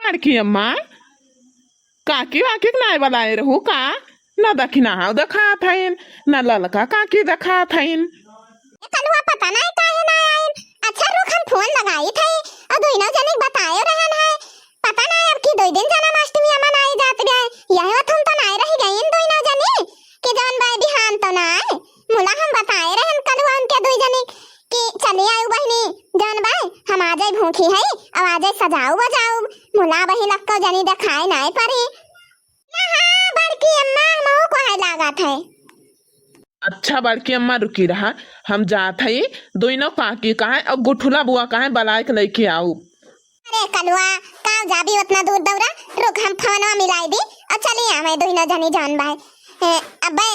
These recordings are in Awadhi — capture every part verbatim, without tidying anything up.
बड़की अम्मा, काकी वाकी के नाय बलाए रहू का? ना दखिनहा देखात हइन, ना ललका काकी देखात हइन। ए कलुआ, पता नाय काहे नाय आइन। अच्छा रुक, हम फोन लगाइत हई, अउ दुइनौ जनी बताए रहन है। पता नाय अब की दुइ दिन जन्माष्टमी मनाई जात गए, यही वथुम तो नाय रहि गइन दुइनौ जनी कि जौन बाय बिहान तो नाय। मुला हम बताए रहन कलुआ उनके दुइ जनी कि चली आयु बहिनी, जौन बाय हम आ जाई भूखी हई, अब आ जाई सजाऊ बजाऊ, मुला बहिन अक्को जनी देखाए नाय परी। ना हाँ, बड़की अम्मा, हमहू को है लागत है। अच्छा बड़की अम्मा रुकी रहा, हम जात हई दुइनौ काकी कहाँ अउ गुठुला बुआ कहाँ बलाए के लइके आऊ। अरे कलुआ, काव जाबी उतना दूर दौरा, रुक हम फोनवा मिलाई दी अउ चली आवे दुइनौ जनी जौन बाय। ए, अबे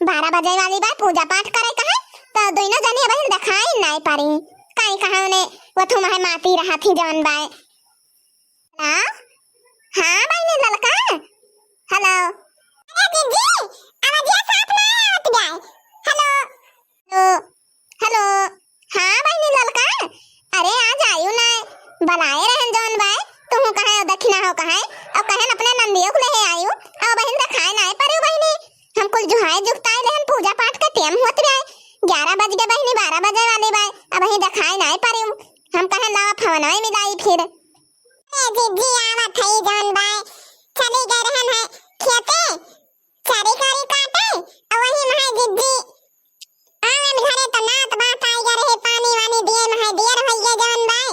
बारह बजे वाली बाय, पूजा पाठ करे कहाँ, तो दुइनौ जनी अबहिन देखाई नाय पारी। काई कहाँ उन्हें वो थुम है माती रहा थी जौन बाय। हेलो, हाँ बहिनी ललका, हेलो। अरे दीदी, आवाजिया साफ ना आवत बा। हेलो, हेलो, हेलो, हाँ बहिनी ललका, अरे आ जायु ना, बलाए रहन जौन बाय, तुहू कहे दखिनहा कहे, अउ कहन अपने नंदियो को लेहे आयु, अउ बहिन देखाए नाय परे बहिनी, हम कुल जुहाए जुगताए रहन, पूजा पाठ के टेम होत बाय, ग्यारह बज गए बहिनी, बारह बजे वाली बाय, अबही देखाए नाय परे, हम कहन लावा फोनवे मिलाई फिर। ए जिज्जी, आवत हई जौन बाय, चली गए रहन है खेते, चारी कारी काटे, अउ वही में है जिज्जी, आवे घरे तो नात बात आई गए रहे, पानी वानी दिए में है, दिए रहिए जौन बाय,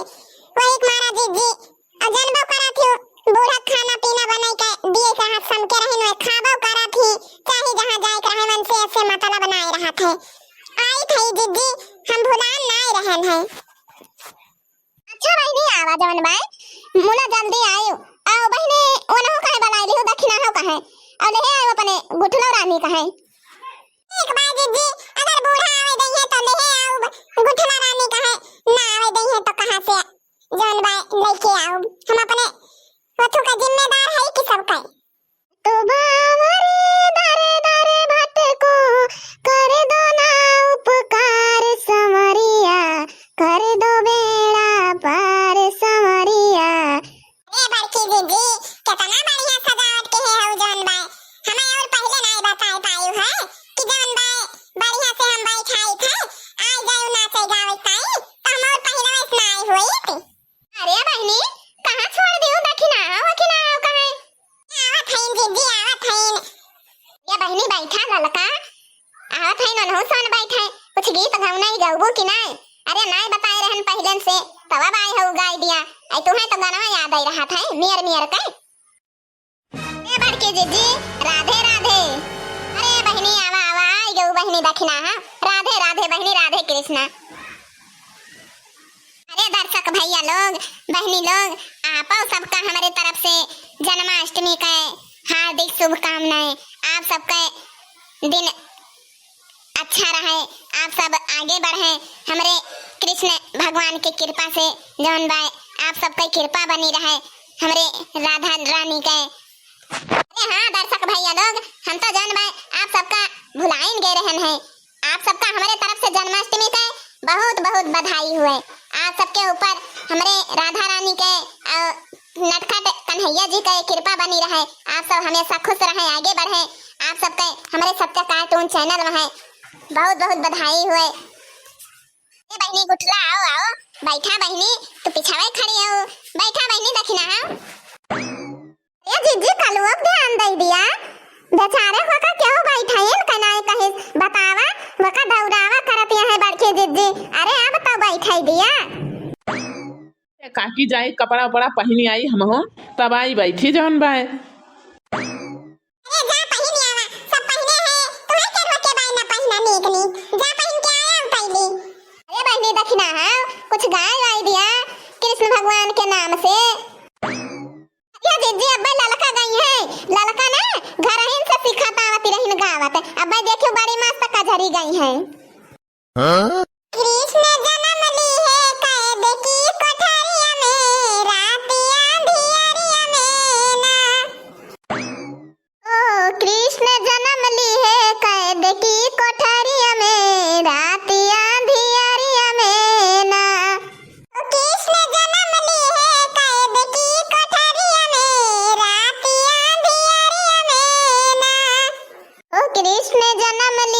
वही के मारा जिज्जी, अउ जनबो करत ही, बूढ़ा खाना पीना बनाई के दिए के हाथ सम के रहिन, वह खाबो करत ही, चाहे जहाँ जाए के रहे, मन से ऐसे मतलब नाय रहत है। आई थई जिज्जी, हम भुलान नाय रहन है। अच्छा बहिनी, आवा जवन बाय, मुला जल्दी आयो। आओ बहिनी, ओनहु कहे बलाए लिहो, दखिनहा कहे। अउ लेहे आयो अपने गुठलो रानी कहे। ठीक बा जिज्जी, अगर बूढ़ा आवे दइहे तो लेहे आउब। गुठला रानी कहे ना आवे दइहे तो कहाँ से जवन बाय लइके आउब। हम अपने वथु का जिम्मेदार है कि सब कहे। तो बावरे दरे दरे भटको, कर दो ना उपकार संवरिया, कर दो बेड़ा पार संवरिया। ए बड़की दीदी, केतना बढ़िया सजावट के है हउ जौन बाय। हमें और पहिले नाय बताए पायु है कि जौन बाय बढ़िया से हम बैठाई थे, आ जायु नाचे गावे ताई, तो हम और पहिले वैसे नाय हुई थी। अरे बहिनी, कहाँ छोड़ दियो? दखिनहा, दखिनहा कहाँ है? आवत हईन जिज्जी, आवत हईन। ए बहिनी, बैठा ललका। आवत हईन, ओनहु सन बैठे। कुछ गीत गौना ही गौबू कि नाय? अरे नाय बताए रहन पहिलन से, तब अब आए हउ गाय दिया। आई तुम्हें तो गनवा याद आई रहत है, मियर मियर के। ए बड़की जिज्जी, राधे राधे। अरे बहिनी, आवा, आवा, आई गऊ बहिनी दखिनहा। राधे राधे बहिनी, राधे कृष्णा। अरे दर्शक भैया लोग, बहिनी लोग, आपो सबका हमरे तरफ से जन्माष्टमी के हार्दिक शुभकामनाएं। आप सबके दिन अच्छा रहे, आप सब आगे बढ़े, हमरे कृष्ण भगवान के कृपा से जौन बाय, आप सबके कृपा बनी रहे, हमरे राधा रानी के। अरे हाँ दर्शक भैया लोग, हम तो जौन बाय, आप सबका भुलाइन गए रहन है। आप सबका हमरे तरफ से जन्माष्टमी के बहुत बहुत बधाई हुए। आप सबके ऊपर हमरे राधा रानी के, अ, नटखट कन्हैया जी के कृपा बनी रहे। आप सब हमेशा खुश रहे, आगे बढ़े। आप सबके हमरे सत्य cartoon channel में है बहुत बहुत बधाई हुए। ए बहिनी गुठला, आओ, आओ, बैठा बहिनी, तू पिछावे खड़ी हो, बैठा बहिनी दखिनहा। ए जिज्जी, कलुआ के ध्यान दे दिया। बेचारे होका केहू बैठाइन के नाय कहिस, बतावा, होका दौड़ावा करत यहाँ बड़की जिज्जी। अरे अब तो बैठाई दिया। ए काकी जाई, कपड़ा उपड़ा पहिनी आई हमहू, तब आई बैठी जौन बाय। अरे जा पहिनी आवा, सब पहिने हैं, तुम्हें के रोके बाय ना पहिना नीक नीक, जा पहिन के आया हम पहली। अरे बहिनी दखिनहा, कुछ गाय वाय दिया कृष्ण भगवान के नाम से। यो जिज्जी, अब्बे ललका गई है, ललका ना घरहिन से सिखत आवत रहिन गावत, अब्बे देखियो बड़ी मस्त कजरी गई है। हाँ? कृष्ण जन्म ली है कैद की कोठरिया में, रात अंधियरिया में ना। ओ कृष्ण जन्म ली है कैद की कोठरिया में, रात अंधियरिया में ना। कृष्ण जन्म ली है कैद की कोठरिया तना में